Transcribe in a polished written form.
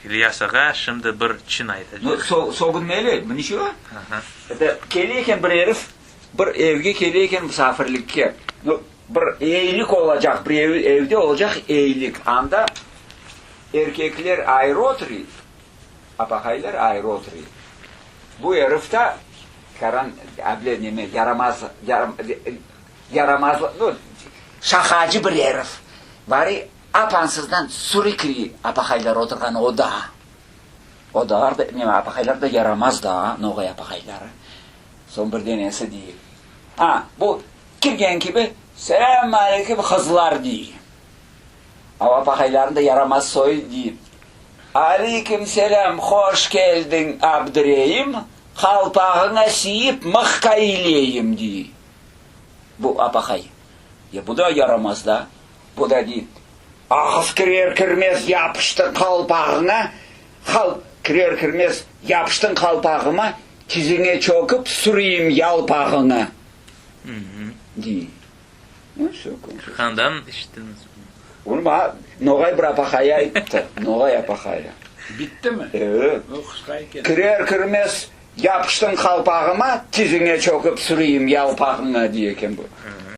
İlyas ağa şimdi bir çın aytacaq. Nu, sögünmeli, niçego? Eto, kele eken bir erif, bir evge kele eken musafirlikke. Nu, bir eyilik olacaq, bir evde olacaq eyilik. Anda erkekler ayrı oturuy, apaqaylar ayrı oturuy. Bu erif da karan, able neme, yaramaz, yaramaz, nu, şaqacı bir erif. Bari apansızdan sürü kiriy apaqaylar oturğan odağa. Odalar da, neme, apaqaylar da yaramaz da, noğay apaqayları. Soñ birdenesi dey, A, bu kirgen kibi, Selâm aleyküm, qızlar, dey. A apaqaylarnıñ da yaramaz soyu dey, Aleyküm selâm, hoş keldiñ, Abdreim, qalpağıña siyip mıhka ileyim, dey. Bu apaqay. Ya bu da yaramaz da. Bu da dey, Ağız kirer-kirmez yapıştı qalpağıña, qal kirer-kirmez yapıştıñ qalpağıma, tiziñe çökip süreyim yalpağıña, dey. Qandan işittiñiz bunı? Bunı maña noğay bir apaqayı ayttı, noğay apaqayı. Bittimi? Evet. O qısqa eken. Kirer-kirmez yapıştıñ qalpağıma, tiziñe çökip süreyim yalpağıña, dey eken bu.